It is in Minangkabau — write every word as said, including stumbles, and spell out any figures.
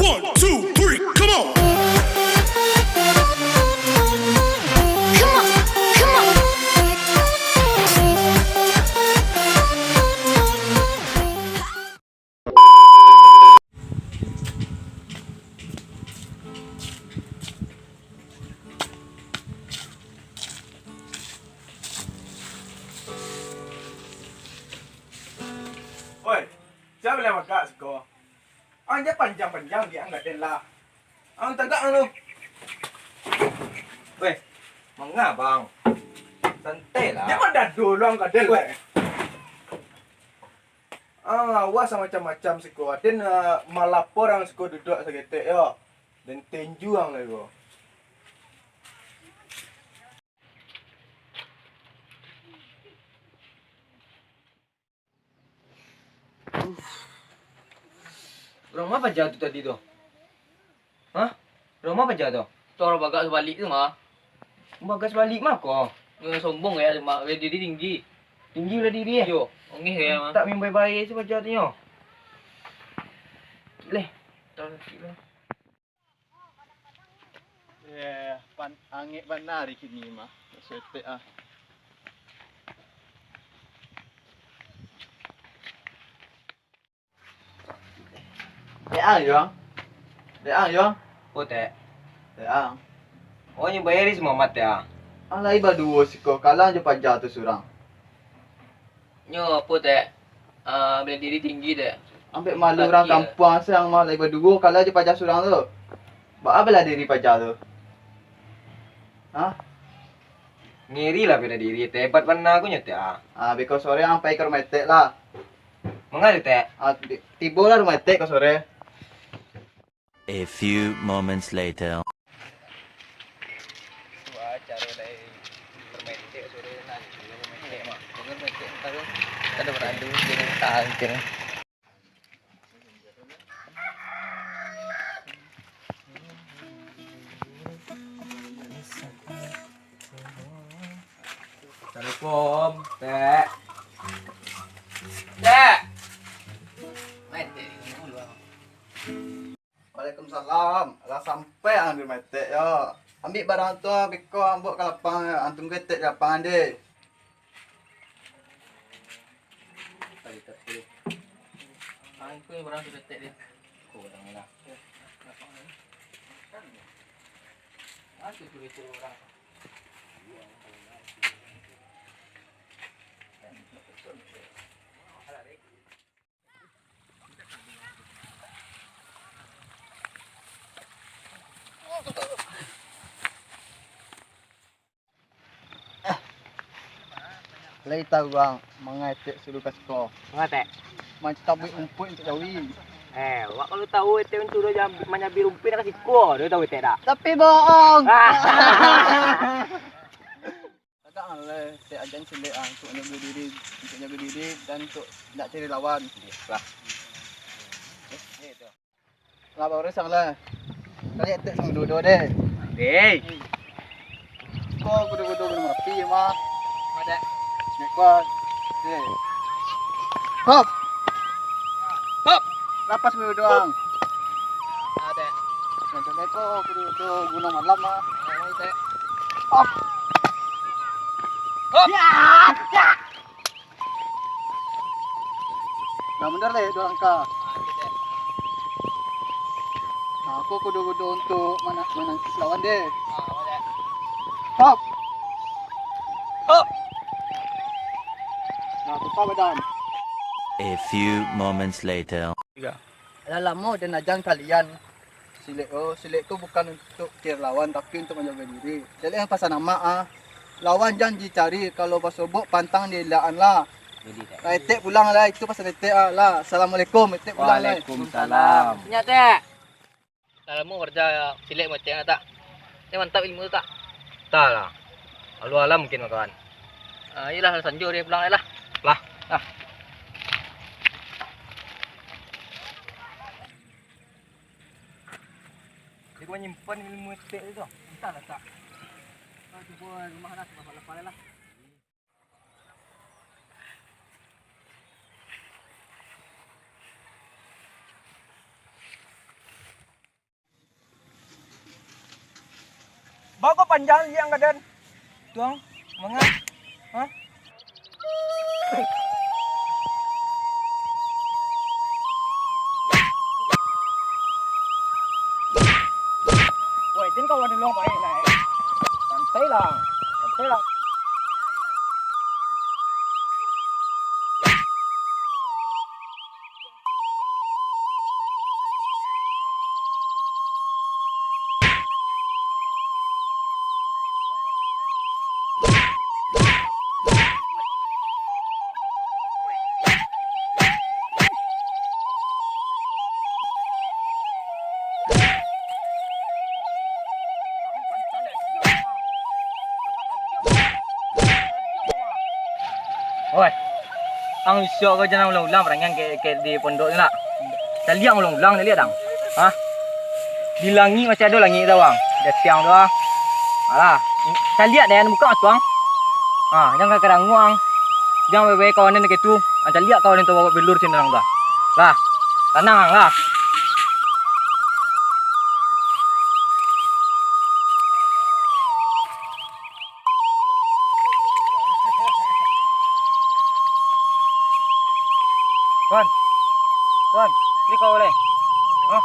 One, two, three, come on. Oi, sia lah bagak siko? Ang jan panjang-panjang, di ang gadang lah. Ang tagak ang tu. Weh, manga bang? Santai lah. Jan mandado lu ang gadang, weh. Ah, awas ang macam-macam siko. Aden, ah, malapor ang siko duduak saketek yo. Den tinju ang lai ko. Urang ma paja tu tadi tu? Hah? Urang ma paja tu? Tu urang bagak sabalik tu mah. Bagak sabalik mah ko? Urang sombong ya, mak, bela diri tinggi. Tinggi bela diri, eh? Yo, ongeh ya mah. Tak main bae-bae si paja tu nyo. Leh. Taruh sikit lah. Eh, pan-, angek bana ari kini mah. Setek ah. Dek ang, Juang. Dek ang, Juang. Apo, Tek? Dek ang. Oh, nyo bayari si Mamat, ya? Ang lai baduo siko, kalah jo paja tu surang. Nyo apo, Tek? Ah, bela diri tinggi, Tek. Ampek malu urang kampuang se ang mah, lai baduo kalah jo paja surang tu. Baa bela diri paja tu? Hah? Ngeri lah bela diri, Tek. Hebat bana ko nyo, Tek, ah. Ah, beko sore ang pai ka rumah etek lah. Manga tu, Tek? Ah, ti-, tibo lah rumah etek ko sore. A few moments later. Tu ah, caro lai bermain tek sore nah, gitu, bermain tek mah. Jangan main tek ntar tu. Kada beradu, jangan tahan, kira. Assalamualaikum, Tek. Tek. Main tek dulu, Bang. Waalaikumsalam. Lah sampai ang di rumah etek yo. Ambiak barang tu, beko ambo ka lapang, ang tunggu etek di lapangan deh. Tadi tak boleh. Ah, itu barang tu etek deh. Ko barang ni lah. Ah, tu tu itu barang. Lai tahu ang, manga etek suruah ka siko. Manga, Tek? Mancabuik rumpuik untuak jawi. Eh, wak kalau tahu etek suruah jam-, manyabi rumpuik ka siko, dah tahu etek dak? Tapi bohong. Ah. Agak ang lai, Tek, ajan silek ang, untuak jago diri, untuak jago diri, dan untuak indak cari lawan. Lah. Eh, itu. Lah, baru sang lah. Kalian etek samo duo-duo deh. Hei. Ko kudo-kudo belum rapi mah. Ada. Nekot. Hei. Hop. Hop. Lapas kudo-kudo ang. Ada. Macam neko kudo-kudo gunung malam mah. Ada. Hop. Hop. Ya. Nah, bener deh, dua langkah. Nah, aku kudu-kudu untuk mana-, manangkis lawan deh. Hop. Hop. Nah, tukar badan. A few moments later. Tiga. Lah lamo den ajan kalian. Silek, oh, silek tu bukan untuk cari lawan, tapi untuk manjago diri. Silek nan pasan amak, ah. Lawan jan dicari, kalau basobok pantang dielak-an lah. Jadi, Tek. Lah, etek pulang lah, itu pasan etek, ah, lah. Assalamualaikum, etek pulang lah. Waalaikumsalam. Ingat, Tek. Lah lamo karajo silek mah, Tek, tak? Tek, mantap ilmu tu, tak? Entah lah. Aluah lah mungkin, kawan. Ah, iyolah, sanjo dia pulang lah. Lah. Lah. Dia manyimpan ilmu etek tu. Entahlah, tak. Ah, cuba rumah lah, sebab lapar lah. Baa kok panjang liang ka den? Tuang, manga? Hah? Woi, den kawan dulu, baik lah. Santai lah. Santai lah. Oi, ang isuak ko jan ulang-ulang parangian ka, ka di pondok tu nak. Caliak ulang-ulang, caliak dang. Hah? Di langik masih ado langik tu, bang. Di tiang tu, ah. Alah, caliak den, buka masuang. Ha, jan ka kadanguang. Jan bae-bae kawan den ka itu. Ha, caliak kawan den tu bawa belur sini orang tu. Lah, tanang lah. Kon, kon, ni kau boleh? Hah?